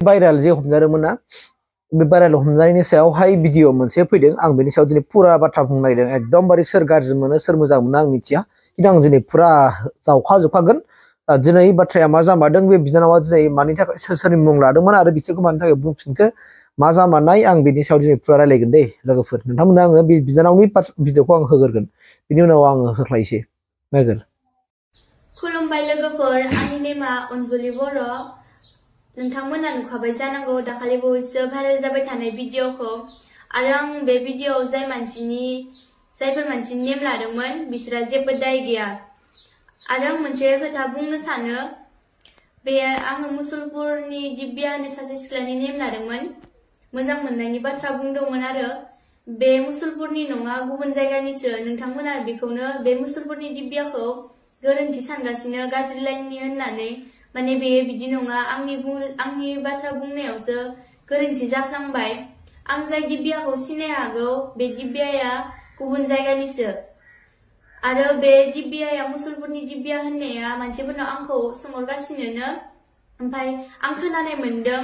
viral जे हमजादोंमोन ना बे भाइरेल हमजानायनि सायावहाय भिडिअ मोनसे फैदों आं बेनि सायाव दिनै पुरा बाथ्रा बुंनो नागिरदों एकदमबारे सोर गाज्रि मोनो सोर मोजां मोनो आं मिथिया खिन्थु आं दिनै पुरा जावखाजोबखागोन दिनै बाथ्राया मा जामारदों बे बिनानावा दिनै मानि थाखाय सोर सोरनि मुं लादोंमोन आरो बिसोरखौ मानि थाखाय बुंफिनखो मा जामारनाय आं बेनि सायाव दिनै पुरा रायलायगोन दे लोगोफोर नोंथांमोननो आङो बे बिनानावनि भिडिअखौ आं होग्रोगोन बिनि उनाव आङो होख्लायसै नायगोन खुलुमबाय लोगोफोर आंनि नेमा अनजुलि बर' नोंथांमोना नुखाबाय जानांगौ दाखालि बावैसो भाइरेल जाबाय थानाय भिडिअखौ आरो आं बे भिडिअआव जायफोर मानसिनि नेम लादोंमोन बिसोरा जेबो दाय गैया आरो आं मोनसे खोथा बुंनो सानो बे आङो मुसलपुरनि दिब्या होननाय सासे सिख्लानि नेम लादोंमोन मोजां मोननायनि बाथ्रा बुंदोंमोन आरो बे मुसलपुरनि नङा गुबुन जायगानिसो नोंथांमोना बेखौनो बे मुसलपुरनि दिब्याखौ गोरोन्थि सानगासिनो गाज्रि लाइननि होननानै माने बे बिदि नङा आंनि बाथ्रा बुंनायावसो गोरोन्थि जाफ्लांबाय आं जाय दिब्याखौ सिनाय हागौ बे दिब्याया गुबुन जायगानिसो आरो बे दिब्याया मुसलपुरनि दिब्या होननाया मानसिफोरनाव आंखौ सोंहरगासिनो ओमफ्राय आं खोनानाय मोनदों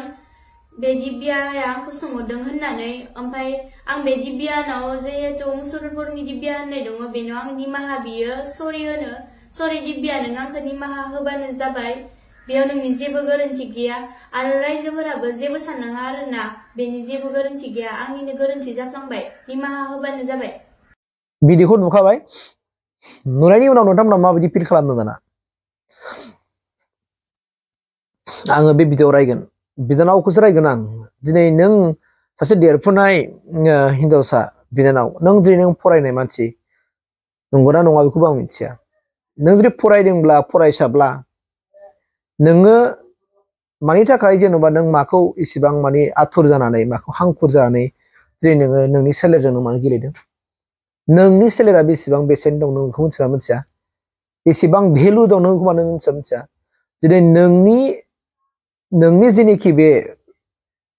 बे दिब्याया आंखौ सोंहरदों होननानै ओमफ्राय आं बे दिब्यानाव जिहेतु मुसलपुरनि दिब्या होननाय दङ बेनाव आं निमाहा बियो सरि दिब्या नों आंखौ निमाहा होबानो जाबाय बेयाव नोंनि जेबो गोरोन्थि गैया आरो रायजोफोराबो जेबो साननाङा आरोना बेनि जेबो गोरोन्थि गैया आंनिनो गोरोन्थि जाफ्लांबाय निमाहा होबानो जाबाय भिडिअखौ नुखाबाय नुनायनि उनाव नोंथांमोना माबायदि फिल खालामदों दाना आङो बे भिडिअआव रायगोन बिनानावखौसो रायगोन आं दिनै नों सासे देरफुनाय हिनजावसा बिनानाव नों फरायनाय मानसि नंगौना नङा बेखौबो आं मिथिया नों जुदि फरायदोंब्ला फरायसाब्ला नोङो मानि थाखाय जेनेबा नों माखौ इसिबां माने आथुर जानानै माखौ हांखुर जानानै जे नोङो नोंनि सोलेरजों मानो गेलेदों नोंनि सोलेरा बेसेबां बेसेन दं नों बेखौ मिथिना मिथिया बेसेबां भेलु दं नों बेखौ नों मिथिया दिनै नोंनि जेनेखि बे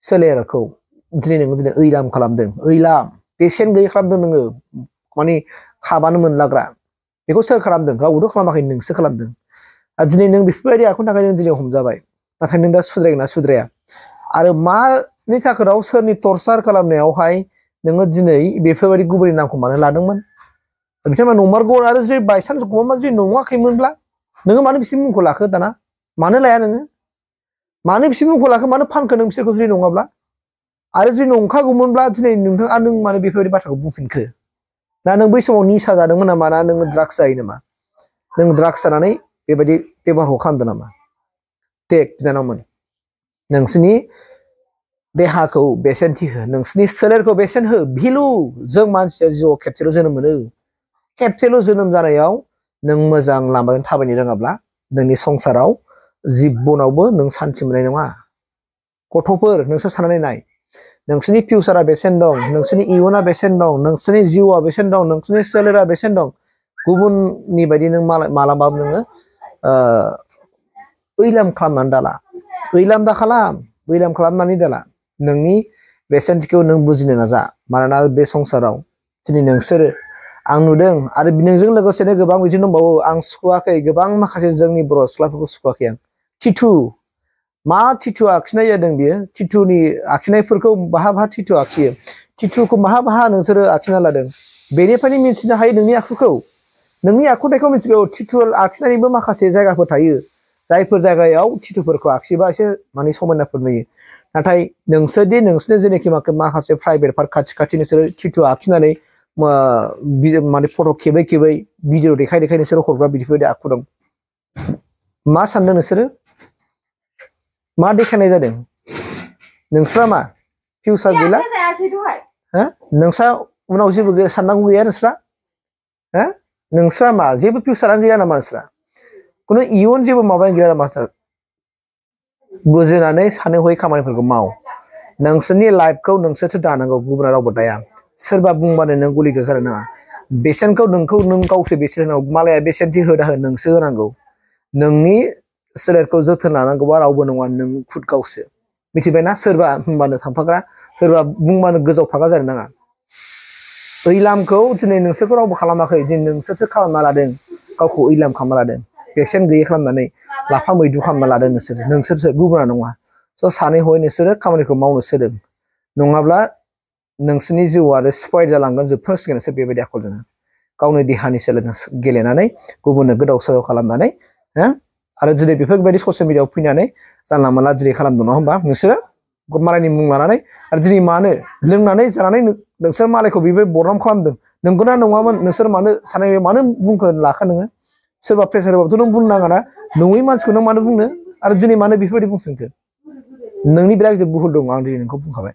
सोलेरखौ दिनै ओइलाम खालामदों ओइलाम बेसेन गैयै खालामदों नोङो माने खाबानो मोनलाग्रा बेखौ सोर खालामदों रावबोथ' खालामाखै नोंसो खालामदों आरो दिनै नों बेफोरबायदि आखुनि थाखाय नों दिनै हमजाबाय नाथाय नों दा सुद्रायगोन ना सुद्राया आरो मानि थाखोराव सोरनि टर्चार खालामनायावहाय नोङो दिनै बेफोरबायदि गुबुननि नामखौ मानो लादोंमोन बिथांमोना नंमारगौ आरो जुदि बायसान्स गमा जुदि नङाखैमोनब्ला नोङो मानो बिसोरनि मुंखौ लाखो दाना मानो लाया नोङो मानो बिसोरनि मुंखौ लाखो मानो फानखो नों बिसोरखौ जुदि नङाब्ला आरो जुदि नंखागौमोनब्ला दिनै नोंथाङा नों मानो बेफोरबायदि बाथ्राखौ बुंफिनखो ना नों बै समाव निसा जादोंमोन नामा ना नोङो ड्राग्स जायो नामा नों ड्राग्स जानानै बेबायदि बेबहारखौ खालामदों नामा दे बिनानावमोन नोंसोरनि देहाखौ बेसेनथि हो नोंसोरनि सोलेरखौ बेसेन हो भिलु जों मानसिया जिउआव खेबसेल' जोनोम मोनो खेबसेल' जोनोम जानायाव नों मोजां लामाजों थाबायनो रोङाब्ला नोंनि संसाराव जिबनावबो नों सान्थि मोननाय नङा गथ'फोर नोंसोर साननानै नाय नोंसोरनि फिउचारा बेसेन दं नोंसोरनि इयुना बेसेन दं नोंसोरनि जिउआ बेसेन दं नोंसोरनि सोलेरा बेसेन दं गुबुननि बायदि नों मालाबाबो नोङो ओइलाम खालामनानै दाला ओइलाम खालामनानै दाला नोंनि बेसेनथिखौ नों बुजिनो नाजा मानोना बे संसाराव दिनै नोंसोरो आं नुदों आरो नोंजों लोगोसेनो गोबां बिदिनो दंबावो आं सुखुवाखै गोबां माखासे जोंनि बर' सिख्लाफोरखौ सुखुवाखै आं टिटु मा टिटु आखिनाय जादों बियो टिटुनि आखिनायफोरखौ बाहा टिटु आखियो टिटुखौ बाहा नोंसोरो आखिना लादों बेनिफ्रायनो मिथिनो हायो नोंनि आखुखौ नोंनि आखुथायखौ मिथिगौ टिटु आखिनानैबो माखासे जायगाफोर थायो जायफोर जायगायाव टिटुफोरखौ आखिबा एसे माने समायनाफोर नुयो नाथाय नोंसोरनि जेनेखि माखासे प्राइभेट पार्क खाथि नोंसोरो टिटु आखिनानै माने फट' खेबै भिडिअ देखाय नोंसोरो हरग्रा बिदिफोरबायदि आखु दं मा सानदों नोंसोरो मा देखायनाय जादों नोंस्रा मा फिउचार गैला नोंस्रा उनाव जेबो साननांगौ गैया नोंस्रा मा जेबो फिउचारानो गैया नामा नोंस्रा खुनु इयुन जेबो माबायानो गैया नामा बुजिनानै सानै हयै खामानिफोरखौ माव नोंसोरनि लाइफखौ नोंसोरसो दानांगौ गुबुना रावबो दाया सोरबा बुंबानो नों गलिगो जानो नाङा बेसेनखौ नों गावसो बेसेन होनांगौ मालाया बेसेनथि होदा हो नोंसो होनांगौ नोंनि सोलेरखौ जोथोन लानांगौबा रावबो नङा नों खुद गावसो मिथिबायना सोरबा बुंबानो थांफाग्रा सोरबा बुंबानो गोजावफाग्रा जानो नाङा ओइलामखौ दिनै नोंसोरखौ रावबो खालामाखै दिनै नोंसोरसो खालामना लादों गावखौ ओइलाम खालामना लादों बेसेन गैयै खालामनानै लाफा मैद्रु खालामना लादों नोंसोरसो गुबुना नङा स' सानै हयै नोंसोरो खामानिखौ मावनो सोलों नङाब्ला नोंसोरनि जिउआ आरो स्पइल जालांगोन जोबथारसिगोन नोंसोर बेबायदि आखलजों गावनि देहानि सोलोजों गेलेनानै गुबुननो गोदाव सोराव खालामनानै आरो जुदि बेफोरबायदि ससियेल मिडियाआव फैनानै जानला मानला दिनै खालामदों नङा होमबा नोंसोरो मालायनि मुं लानानै आरो दिनै मानो लोंनानै जानानै नोंसोर मालायखौ बेबायदि बदनाम खालामदों नंगौना नङामोन नोंसोर मानो सानै मानो बुंखो लाखा नोङो सोरबा प्रेसार होबाथ' नों बुंनो नाङा ना नङै मानसिखौ नों मानो बुंनो आरो दिनै मानो बेफोरबायदि बुंफिनखो नोंनि बिराद गिदिर भुल दं आं दिनै नोंखौ बुंखाबाय